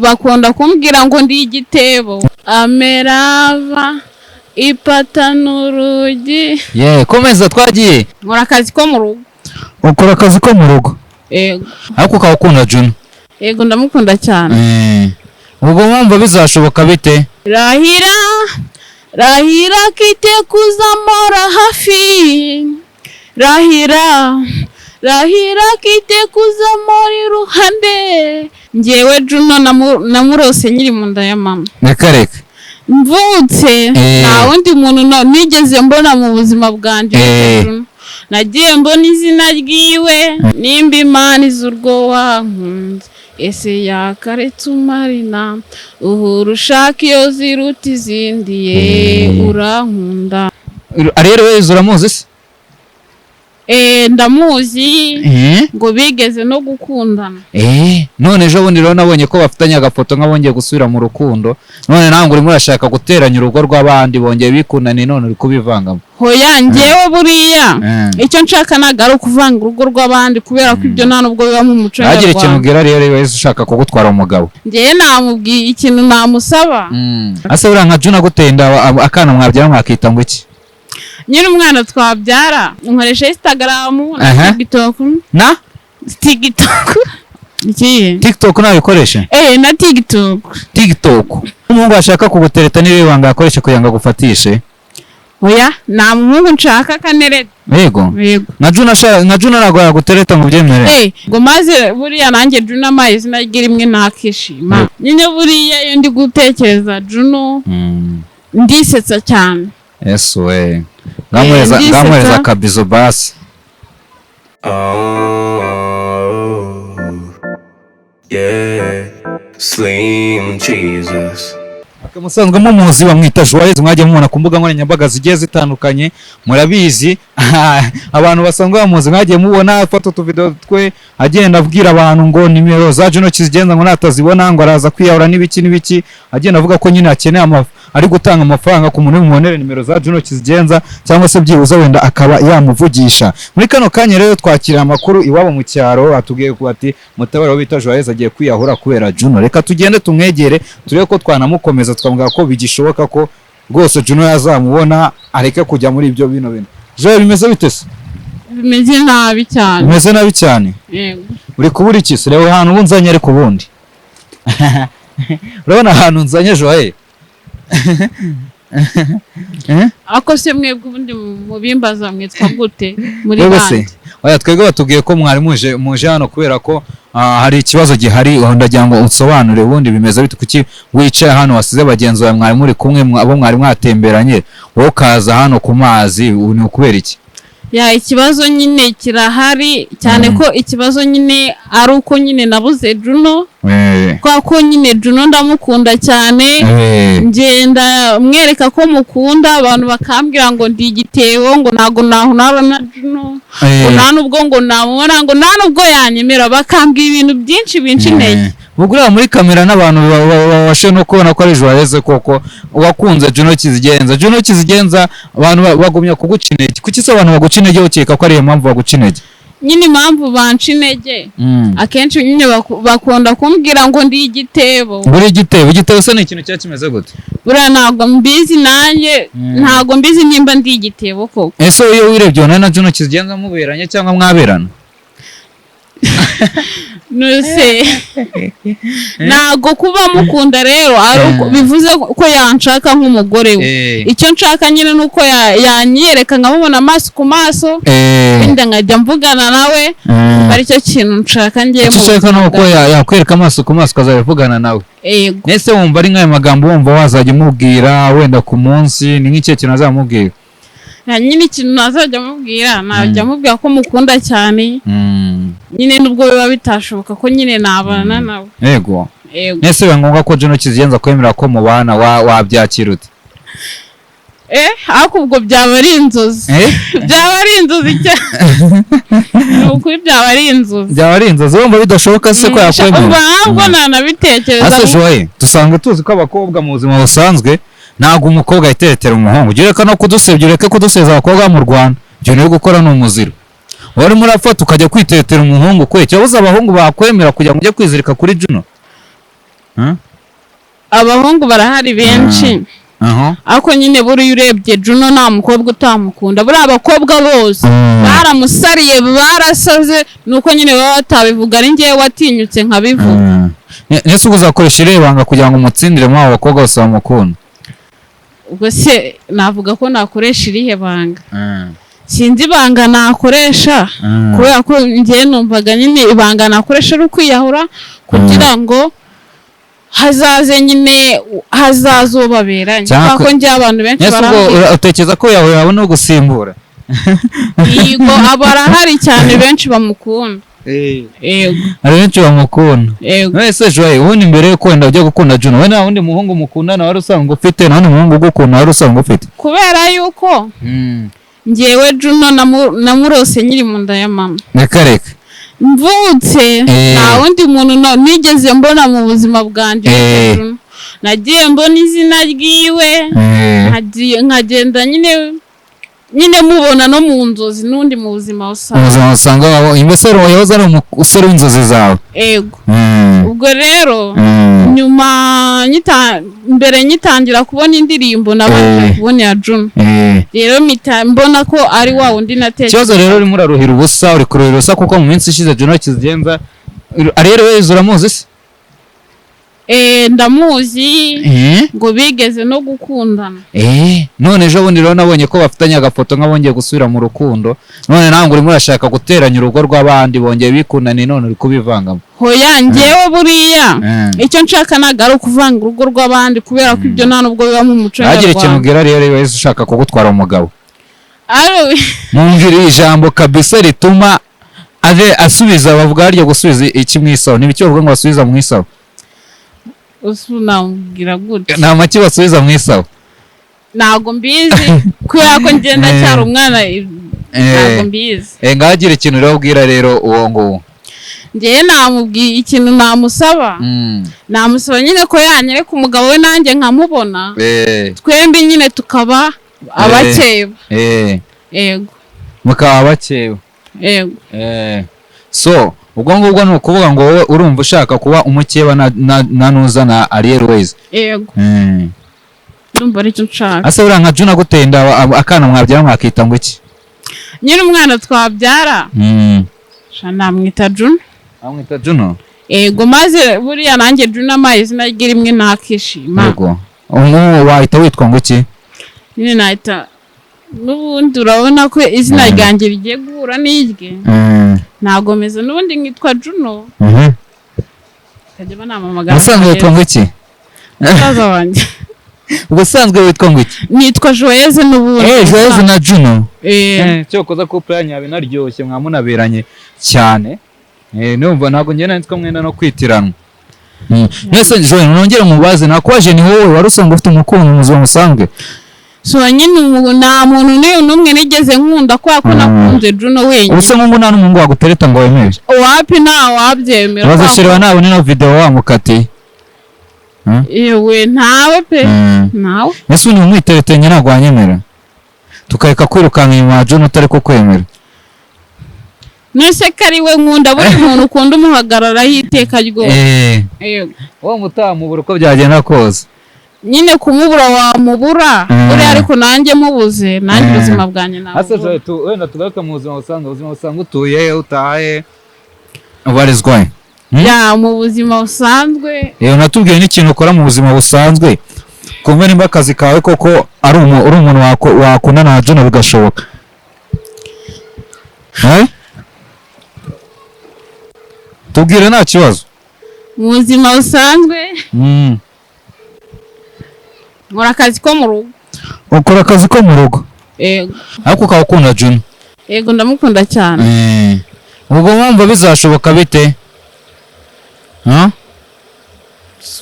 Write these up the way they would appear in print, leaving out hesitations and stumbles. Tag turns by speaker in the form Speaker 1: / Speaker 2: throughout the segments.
Speaker 1: Bakunda kumbwira ngo ndi igitebo amerava ipata n'urugi.
Speaker 2: Ye, komeza, twagiye.
Speaker 1: Nkora akazi ko mu rugo.
Speaker 2: Ukora akazi ko mu rugo?
Speaker 1: Yego.
Speaker 2: Ariko ukaba ukunda Juno?
Speaker 1: Yego, ndamukunda cyane.
Speaker 2: Ubwo mwumva bizashoboka bite?
Speaker 1: Rahira, rahira kitekuza mora hafi, rahira, rahira kitekuza mora iruhande. Njyewe Juno namurose nkiri mu nda ya mama.
Speaker 2: Reka reka!
Speaker 1: Mvutse, nta wundi muntu nigeze mbona mu buzima bwanjye uretse Juno. Nagiye mbona izina ryiwe. Nimba Imana izi urwo wankunze, ese yakaretse umarina uhura ushaka iyo ziruta izindi ye? Urankunda.
Speaker 2: Ariel Wayz uramuzi se?
Speaker 1: Ndamuzi, ngo bigeze no gukundana.
Speaker 2: None ejo bundi rero nabonye ko bafitanye agafoto nk'abongeye gusubira mu rukundo. None nawe ngo urimo urashaka guteranya urugo rw'abandi, bongeye bikundaniye, none uri kubivangamo.
Speaker 1: Hoya, njyewe buriya icyo nshaka ntabwo ari ukuvanga urugo rw'abandi, kubera ko ibyo nta nubwo biba mu muco
Speaker 2: Ntagire ikintu
Speaker 1: nyarwanda.
Speaker 2: ubwira Ariel Wayz ushaka kugutwara umugabo.
Speaker 1: Njyewe namubwiye ikintu namusaba.
Speaker 2: Ase buriya nka Juno aguteye inda, akana mwabyara mwakita ngo iki?
Speaker 1: Nyine umwana twabyara, nkoresha Instagram na TikTok.
Speaker 2: Na?
Speaker 1: TikTok ikihe?
Speaker 2: TikTok nayikoresha?
Speaker 1: Na TikTok.
Speaker 2: TikTok. Umuhungu ashaka kugutereta, niba ibanga yakoresha kugira ngo agufatishe?
Speaker 1: Oya, nta muhungu nshaka kanereta.
Speaker 2: Yego?
Speaker 1: Yego.
Speaker 2: Nka Juno ntabwo yagutereta ngo ubyemere?
Speaker 1: Ngo maze buriya nanjye Juno amaye izina rye rimwe nakishima. Nyine buriya iyo ndi gutekereza Juno ndisetsa cyane.
Speaker 2: Yesu we! Ngamuhereza
Speaker 1: Ndisetsa.
Speaker 2: Ngamuhereza akabizo basi.
Speaker 3: Oh, yeah. Slim Jesus.
Speaker 2: Musanzwe mumuzi, bamwita Joyeuse, mwajya mubona ku mbuga nkoranyambaga zigiye zitandukanye. Murabizi, abantu basanzwe bamuzi, mwagiye mubona afata utuvidewo twe agenda abwira abantu ngo nimero za Juno Kizigenza ngo natazibona ngo araza kwiyahura n'ibiki n'ibiki, agenda avuga ko nyine akeneye ari gutanga amafaranga ku muntu mubonere nimero za Juno Kizigenza, cyangwa se byibuze wenda akaba yamuvugisha. Muri kano kanya rero twakira amakuru iwabo mu cyaro, atubwiye ko ati mutabara bita Joyeuse agiye kwiyahura kubera Juno. Reka tugende tumwegere, turebe ko twanamukomeza, tukamubwira ko bigishoboka ko rwose Juno yazamubona, areke kujya muri ibyo bino bintu. Joye, bimeze bite se?
Speaker 1: Bimeze nabi cyane.
Speaker 2: Bimeze nabi cyane?
Speaker 1: Yego.
Speaker 2: Uri kubura iki se? Reba ahantu ubu nzanye, ariko ubundi urabona ahantu nzanye Joye? Eh?
Speaker 1: Ako se mwebwe ubundi mubimbaza mwitwa gute muri
Speaker 2: Twebwe se?
Speaker 1: bande?
Speaker 2: Oya, twebwe batubwiye ko mwari muje hano kubera ko hari ikibazo gihari. Aho ndagira ngo unsobanure, ubundi bimeze bite? Kuki wicaye hano wasize bagenzi bawe mwari muri kumwe, abo mwari mwatemberanye, wowe ukaza hano ku mazi, ubu ni ukubera iki?
Speaker 1: Ya, ikibazo nyine kirahari cyane, ko ikibazo nyine ari uko nyine nabuze Juno, kubera ko nyine Juno ndamukunda cyane. Ngenda mwereka ko mukunda, abantu bakambwira ngo ndi igitebo, ngo ntabwo nahunara na Juno, ngo nta nubwo ngo namubona, ngo nta nubwo yanyemera, bakambwira ibintu byinshi binca intege.
Speaker 2: Ubwo uriya muri kamera n'abantu babashe no kubona ko ari Joyeuse koko wakunze Juno Kizigenza. Juno Kizigenza, abantu bagumya kuguca intege. Kuki se abantu baguca intege? Ukeka ko ari iyo mpamvu baguca intege?
Speaker 1: Nyine impamvu banca intege, akenshi nyine bakunda kumbwira ngo ndi igitebo.
Speaker 2: Buri igitebo? Igitebo se ni ikintu kiba kimeze gute?
Speaker 1: Buriya ntabwo mbizi nanjye, ntabwo mbizi nimba ndi igitebo koko.
Speaker 2: Ese iyo wirebye ubona na Juno Kizigenza muberanye cyangwa mwaberana?
Speaker 1: Nuse ntabwo kuba mukunda rero ari bivuze ko yanshaka nk'umugore we. Icyo nshaka nyine ni uko yanyiyereka nkamubona amaso ku maso, wenda nkajya mvugana nawe, aricyo kintu nshaka ngiye
Speaker 2: Icyo
Speaker 1: mu
Speaker 2: ushaka ni
Speaker 1: buzima
Speaker 2: uko
Speaker 1: bwanjye.
Speaker 2: yakwereka amaso ku maso, ukazajya uvugana nawe?
Speaker 1: Yego.
Speaker 2: Ese wumva ari nk'ayo magambo wumva wazajya umubwira wenda ku munsi, ni nk'ikihe kintu azamubwira?
Speaker 1: Nyine ikintu nazajya amubwira, najya amubwira ko mukunda cyane, nyine nubwo biba bitashoboka ko nyine nabana nawe.
Speaker 2: Yego.
Speaker 1: Yego.
Speaker 2: Ese biba ngombwa ko Juno Kizigenza kwemera ko mubana, wabyakira ute?
Speaker 1: Ariko ubwo byaba ari inzozi. Byaba ari inzozi cyane, ni ukuri byaba ari inzozi.
Speaker 2: Byaba ari inzozi? Wumva bidashoboka se ko yakwemera?
Speaker 1: Ubwo ntabwo nanabitekereza.
Speaker 2: Ase Joye, dusanzwe tuzi ko abakobwa mu buzima busanzwe, ntabwo umukobwa yiteretera umuhungu. Ujye ureka no kudusebya, ureke kuduseza abakobwa mu Rwanda. Ibyo uri gukora ni umuziro. Warimo urafata ukajya kwiteretera umuhungu kwe, cyabuze abahungu bakwemera kugira ngo ujye kwizirika kuri Juno. Hmm?
Speaker 1: Abahungu barahari benshi, ariko nyine buriya urebye Juno nta mukobwa utamukunda. Buriya abakobwa bose baramusariye, barasaze, nuko nyine baba batabivuga, ari njyewe watinyutse nkabivuga.
Speaker 2: Ese ubwo uzakoresha irihe banga kugira ngo umutsindire muri abo bakobwa bose bamukunda?
Speaker 1: Ubwo se navuga ko nakoresha irihe banga? Sinzi ibanga nakoresha, kubera ko njyewe numvaga nyine ibanga nakoresha ari ukwiyahura kugira ngo hazaze nyine hazaze uwo baberanye,
Speaker 2: Cyangwa
Speaker 1: kubera ko njyewe abantu benshi
Speaker 2: Ese ubwo
Speaker 1: barambwira.
Speaker 2: Utekereza ko yawe yabona gusimbura?
Speaker 1: Yego, barahari cyane benshi bamukunda, yego.
Speaker 2: Hari benshi bamukunda.
Speaker 1: Yego.
Speaker 2: Ese Joy, ubundi mbere yuko wenda ujya gukunda Juno, we nta wundi muhungu mukundana wari usanzwe ufite? Nta wundi muhungu ugukunda wari usanzwe ufite?
Speaker 1: Kubera yuko njyewe Juno namurose nkiri mu nda ya mama.
Speaker 2: Reka reka.
Speaker 1: Mvutse nta wundi muntu nigeze mbona mu buzima bwanjye uretse Juno. Nagiye mbona izina ryiwe, nkagenda nyine mubona no mu nzozi n'undi mu buzima
Speaker 2: Mu
Speaker 1: busanzwe.
Speaker 2: buzima busanzwe mbese yahoze ari umusore w'inzozi zawe?
Speaker 1: Ego. Ubwo rero nyuma mbere nyitangira kubona indirimbo nabanje kubona iya Juno, rero mpita mbona ko ari wa wundi natekereje.
Speaker 2: Ikibazo rero, urimo uraruhira ubusa, uri kuruhira ubusa, kuko mu minsi ishize Juno Kizigenza, Ariel Wayz, uramuzi se?
Speaker 1: Eh, ndamuzi, ngo bigeze no gukundana.
Speaker 2: Eh, none ejo bundi rero nabonye ko bafitanye agafoto nk'abongeye gusubira mu rukundo. None nawe ngo urimo urashaka guteranya urugo rw'abandi, bongeye bikundaniye, none uri kubivangamo.
Speaker 1: Hoya, njyewe buriya icyo nshaka ntabwo ari ukuvanga urugo rw'abandi, kubera ko ibyo nta nubwo biba mu muco
Speaker 2: Ntagire ikintu
Speaker 1: nyarwanda.
Speaker 2: ubwira rero wese ushaka kugutwara umugabo.
Speaker 1: Ari
Speaker 2: Mwumvire ijambo kabisa rituma ave asubiza. Bavuga harya gusubiza iki mu isaho? Ni ibiki bavuga ngo basubiza mu isaho?
Speaker 1: Namubwira gutya.
Speaker 2: Nta make basubiza mu isaho.
Speaker 1: Ntabwo mbizi, kubera ko ngenda cyari umwana, ntabwo mbizi.
Speaker 2: Eh, ngaho ikintu rero ubwira rero uwo nguwo.
Speaker 1: Njyewe namubwiye ikintu namusaba. Namusaba nyine ko yanyereka umugabo we, nanjye nkamubona, twembi nyine tukaba abakeba. Yego.
Speaker 2: Mukaba bakeba.
Speaker 1: Yego.
Speaker 2: So ubwo ngubwo ni ukuvuga ngo wowe urumva ushaka kuba umukeba na nuza na Ariel Wayz.
Speaker 1: Yego. Ndumva aricyo nshaka.
Speaker 2: Ase buriya nka Juno aguteye inda, akana mwabyara mwakita ngo iki?
Speaker 1: Nyine umwana twabyara, sha namwita Juno.
Speaker 2: Amwita Juno.
Speaker 1: Yego, maze buriya nanjye Juno amaye izina rye rimwe nakishima.
Speaker 2: Yego, ubu wahita witwa ngo iki?
Speaker 1: Nyine nahita n'ubundi, urabona ko izina ryanjye rigiye guhura n'irye, nagomeza n'ubundi nkitwa Juno, bakajya banamamagara.
Speaker 2: Ubusanzwe witwa ngo iki?
Speaker 1: Musaza wanjye.
Speaker 2: Ubusanzwe witwa ngo iki?
Speaker 1: Nitwa Joyeze n'ubundi.
Speaker 2: Eh, Joyeux na Juno.
Speaker 1: Eh.
Speaker 2: Cyokoza couple yanyu yaba inaryoshye, mwamunaberanye cyane. Numva ntabwo njye nari nzi ko mwenda no kwitiranwa. Mwese Joyeux, nongere mubaze, nakubaje, ni wowe wari usanzwe ufite umukunzi mu buzima busanzwe?
Speaker 1: So nyine ubu nta muntu n'uyu n'umwe nigeze nkunda, kubera ko nakunze Juno wenyine.
Speaker 2: Ubuse nk'ubu nta n'umuhungu wagutereta ngo wemere?
Speaker 1: Wapi, nta wabyemera.
Speaker 2: Bazashyiraho nabona ino video wamukatiye.
Speaker 1: Yewe, ntawe pe, ntawe.
Speaker 2: Ese ubu umwiteretenye ntabwo wanyemera, tukareka kwirukanka inyuma ya Juno utari kukwemera?
Speaker 1: Nese ko ari we nkunda? Buri muntu ukunda umuhagararaho iteka ryose. Yego.
Speaker 2: Uwo mutamubura uko byagenda kose.
Speaker 1: Nyine kumubura wamubura, buriya ariko nanjye mubuze, nanjye ubuzima bwanjye
Speaker 2: Ase
Speaker 1: nabubura.
Speaker 2: Joy, wenda tugaruke mu buzima busanzwe. Ubuzima busanzwe, utuye, utahe, ubarizwa he? Hmm?
Speaker 1: Ya, mu buzima busanzwe.
Speaker 2: Unatubwiye n'ikintu ukora mu buzima busanzwe, kumva nimba akazi kawe koko ari uri umuntu wakundana na Juno bigashoboka. Eh? Tubwire, nta kibazo.
Speaker 1: Mu buzima busanzwe nkora akazi ko mu rugo.
Speaker 2: Ukora akazi ko mu rugo?
Speaker 1: Yego.
Speaker 2: Ariko ukaba ukunda Juno?
Speaker 1: Yego, ndamukunda cyane.
Speaker 2: Ubwo mwumva bizashoboka bite? Huh?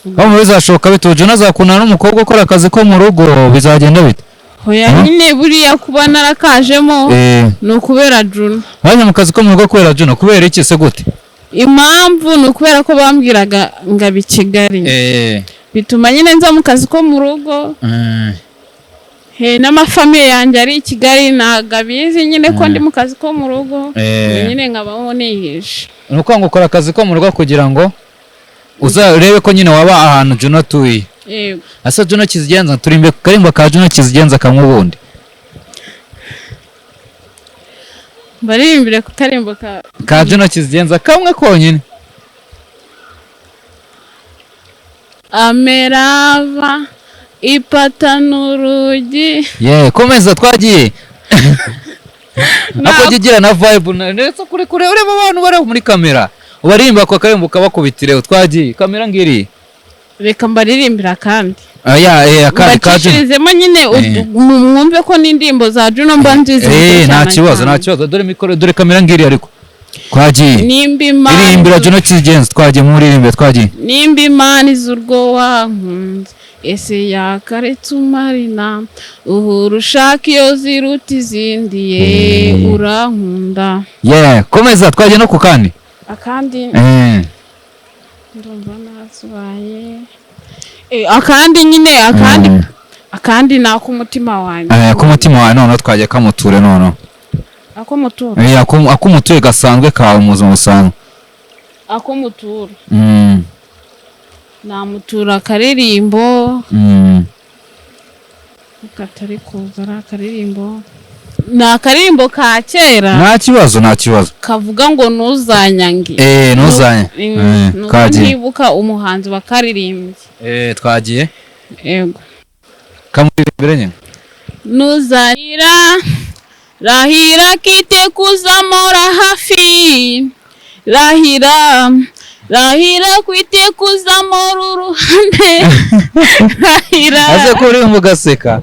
Speaker 2: Wumva bizashoboka bite? Ubu Juno azakundana n'umukobwa ukora akazi ko mu rugo, bizagenda bite?
Speaker 1: Hoya.
Speaker 2: Hmm?
Speaker 1: Nyine buriya kuba narakajemo ni ukubera Juno.
Speaker 2: Wajya mu kazi ko mu rugo kubera Juno? Kubera iki se, gute?
Speaker 1: Impamvu ni ukubera ko bambwiraga ngo aba i Kigali, bituma nyine nza mu kazi ko mu rugo. He, n'amafamiye yanjye ari i Kigali ntabwo abizi nyine ko ndi mu kazi ko mu rugo. Nyine nkabaho nihishe.
Speaker 2: Ni ukuvuga ngo ukora akazi ko mu rugo kugira ngo Uzarebe ko nyine waba ahantu Juno atuye.
Speaker 1: Yego.
Speaker 2: Asa Juno Kizigenza, turimbe ku karimbo ka Juno Kizigenza kamwe ubundi.
Speaker 1: Baririmbire ku karimbo ka
Speaker 2: Ka Juno Kizigenza kamwe konyine.
Speaker 1: Amerava ipata n'urugi.
Speaker 2: Ye, komeza, twagiye. Ako jya ugira na vibe ndetse kure kure ureba abantu bari muri kamera ubarimba ako karimbo ukabakubitireho. Twagiye, kamera ngiri.
Speaker 1: Reka mbaririmbira kandi.
Speaker 2: Aya, akandi ka Juno.
Speaker 1: Mbacishirizemo nyine mwumve ko n'indirimbo za Juno mba nzizi.
Speaker 2: Nta kibazo, nta kibazo. Dore mikoro, dore kamera ngiri, ariko twagiye.
Speaker 1: Nimba Imana
Speaker 2: Iririmbira Juno Kizigenza, twagiye, muririmbe, twagiye.
Speaker 1: Nimba Imana izi urwo wankunze, ese yakaretse umarina uhura ushaka iyo ziruta izindi ye? Urankunda.
Speaker 2: Yeah, komeza, twagiye no ku kandi.
Speaker 1: Akandi ndumva nasubaye. Akandi nyine, akandi akandi ni ak'umutima wanjye.
Speaker 2: Ak'umutima wawe noneho, twagiye, kamuture noneho.
Speaker 1: Ak'umutura.
Speaker 2: Ak'umutuye gasanzwe kawe mu buzima busanzwe.
Speaker 1: Ak'umutura. Namutura akaririmbo katari kuza, ari akaririmbo, ni akaririmbo ka kera.
Speaker 2: Nta kibazo, nta kibazo.
Speaker 1: Kavuga ngo ntuzanyange.
Speaker 2: Ntuzanye.
Speaker 1: Nuko
Speaker 2: Twagiye.
Speaker 1: ntibuka umuhanzi wakaririmbye.
Speaker 2: Twagiye.
Speaker 1: Yego.
Speaker 2: Kamuririmbire nyine.
Speaker 1: Ntuzarira, rahira kite kuzamora hafi, rahira, rahira kwite kuzamora uruhande, rahira.
Speaker 2: Aze ko uri mugaseka.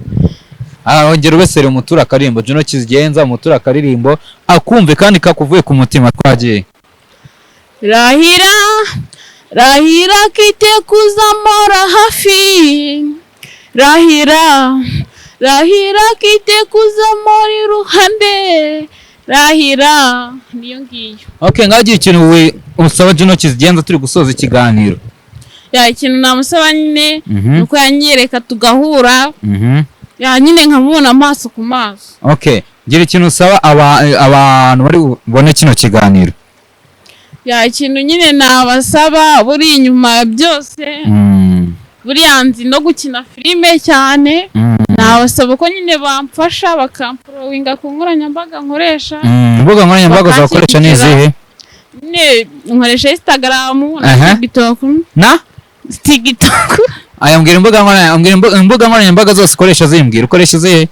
Speaker 2: Ongera ubesere umutura akaririmbo Juno Kizigenza, umutura akaririmbo akumve kandi kakuvuye ku mutima. Twagiye.
Speaker 1: Rahira, rahira kite kuzamora hafi, rahira, rahira kite kuzamora iruhande, rahira. Niyo ngiyo.
Speaker 2: Okay, ngagira ikintu we usaba Juno Kizigenza turi gusoza ikiganiro.
Speaker 1: Ya, ikintu namusaba nyine nuko yanyereka tugahura, ya, nyine nkamubona amaso ku maso.
Speaker 2: Okay, gira ikintu usaba abantu bari bubone kino kiganiro.
Speaker 1: Ya, ikintu nyine nabasaba buri inyuma ya byose, buriya nzi no gukina filime cyane, nabasaba ko nyine bamfasha bakamfollowinga ku nkoranyambaga nkoresha.
Speaker 2: Imbuga nkoranyambaga zakoresha ni izihe?
Speaker 1: Nyine nkoresha Instagram na TikTok.
Speaker 2: Na
Speaker 1: TikTok.
Speaker 2: Aya, mbwira imbuga nkoranya mbwira imbuga nkoranyambaga zose ukoresha, zimbwira ukoresha izihe?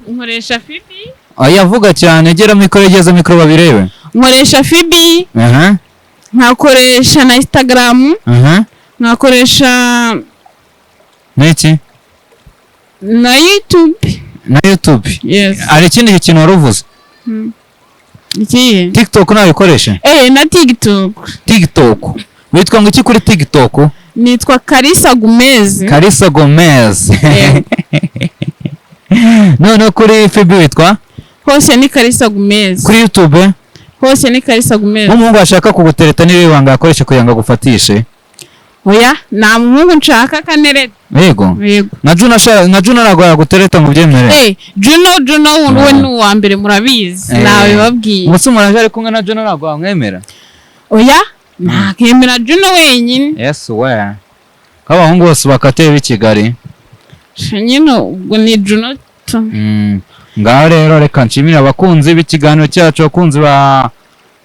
Speaker 1: Nkoresha FB.
Speaker 2: Aya, vuga cyane, gera mikoro, egeza mikoro babirebe.
Speaker 1: Nkoresha FB, nkakoresha na Instagram, nkakoresha
Speaker 2: N'iki?
Speaker 1: na YouTube.
Speaker 2: Na YouTube?
Speaker 1: Yes.
Speaker 2: Hari ikindi kintu wari uvuze.
Speaker 1: Ikihe?
Speaker 2: TikTok ntabikoresha?
Speaker 1: Na TikTok.
Speaker 2: TikTok witwa ngo iki kuri TikTok?
Speaker 1: Nitwa Karisa Gomez.
Speaker 2: Karisa Gomez.
Speaker 1: Yego.
Speaker 2: Noneho kuri FB witwa?
Speaker 1: Hose ni Karisa Gomez.
Speaker 2: Kuri YouTube?
Speaker 1: Hose ni Karisa Gomez.
Speaker 2: Nk'umuhungu ashaka kugutereta, niba ibanga yakoresha kugira ngo agufatishe?
Speaker 1: Oya, nta muhungu nshaka kanereta.
Speaker 2: Yego.
Speaker 1: Yego.
Speaker 2: Nka Juno ntabwo yagutereta ngo ubyemere?
Speaker 1: Juno, Juno we ni uwa mbere, murabizi. Nabibabwiye.
Speaker 2: Umunsi umuntu aje ari kumwe na Juno ntabwo wamwemera?
Speaker 1: Oya, nakemera Juno wenyine.
Speaker 2: Yes we, ko abahungu bose bakatiye b'i Kigali.
Speaker 1: Sha, nyine ubwo ni Juno tu.
Speaker 2: Ngaho rero reka nshimire abakunzi b'ikiganiro cyacu, abakunzi ba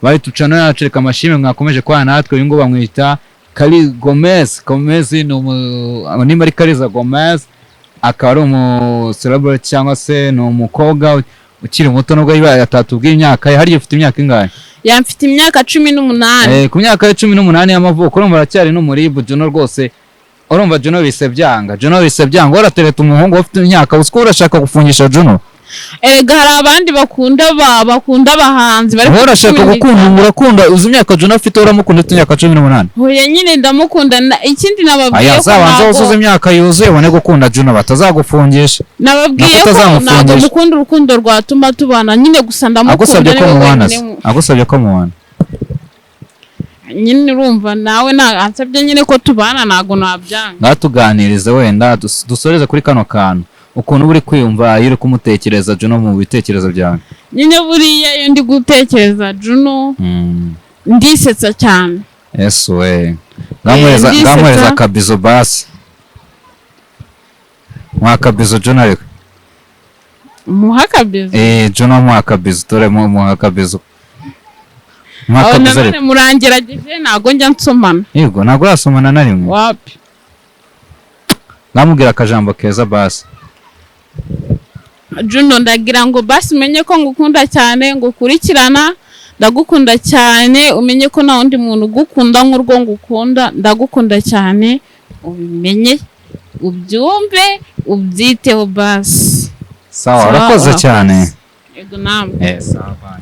Speaker 2: YouTube channel yacu. Reka amashimwe mwakomeje kubana natwe. Uyu nguyu bamwita Kari Gomez. Gomez ni umu nimba ari Kariza Gomez, akaba ari umu celebrity cyangwa se ni umukobwa ukiri muto, nubwo yibaye atatubwiye imyaka ye. Hariya ufite imyaka ingahe?
Speaker 1: Ya, mfite imyaka 18.
Speaker 2: Ku myaka ye 18 y'amavuko, urumva aracyari n'umuribu. Juno rwose, urumva Juno bise byanga, Juno bise byanga. Uratereta umuhungu ufite imyaka, uzi ko urashaka gufungisha Juno?
Speaker 1: Erega hari abandi bakunda bakunda abahanzi bari
Speaker 2: Wowe urashaka
Speaker 1: kuri
Speaker 2: gukunda,
Speaker 1: 15.
Speaker 2: urakunda, uzi imyaka Juno afite? Uramukunda ufite imyaka 18?
Speaker 1: Oya, nyine ndamukunda ikindi nababwiye
Speaker 2: Aya,
Speaker 1: ko
Speaker 2: zabanza wuzuze imyaka yuzuye ubone gukunda Juno, batazagufungisha.
Speaker 1: Nababwiye
Speaker 2: Nako
Speaker 1: ko ntabwo
Speaker 2: utazamufungisha.
Speaker 1: mukunda urukundo rwatuma tubana, nyine gusa ndamukunda.
Speaker 2: Agusabye ko
Speaker 1: Niwe
Speaker 2: mubana
Speaker 1: wenyine
Speaker 2: se? Agusabye ko mubana?
Speaker 1: Nyine urumva nawe ansabye nyine ko tubana, ntabwo nabyanga.
Speaker 2: Ngatuganirize wenda dusoreze kuri kano kantu, ukuntu uba uri kwiyumva iyo uri kumutekereza Juno mu bitekerezo byawe.
Speaker 1: Nyine buriya iyo ndi gutekereza Juno, ndisetsa cyane.
Speaker 2: Yesu we, ngamuhereza
Speaker 1: Ndisetsa.
Speaker 2: Ngamuhereza akabizo basi, muha akabizo Juno ariko.
Speaker 1: Muha akabizo?
Speaker 2: Eh, Juno, muha akabizo, dore muha akabizo, muha
Speaker 1: Aho
Speaker 2: akabizo
Speaker 1: nanone
Speaker 2: ariko.
Speaker 1: Murangerageje, ntabwo njya nsomana.
Speaker 2: Yego, ntabwo urasomana na rimwe?
Speaker 1: Wapi.
Speaker 2: Ngamubwira akajambo keza basi.
Speaker 1: Juno, ndagira ngo basi umenye ko ngukunda cyane, ngukurikirana, ndagukunda cyane. Umenye ko nta wundi muntu ugukunda nk'urwo ngukunda. Ndagukunda cyane, ubimenye, ubyumve, ubyiteho basi.
Speaker 2: Sawa.
Speaker 1: Sawa,
Speaker 2: urakoze
Speaker 1: urakoze.
Speaker 2: cyane.
Speaker 1: Yego, namwe.
Speaker 2: Eh, sawa, bye.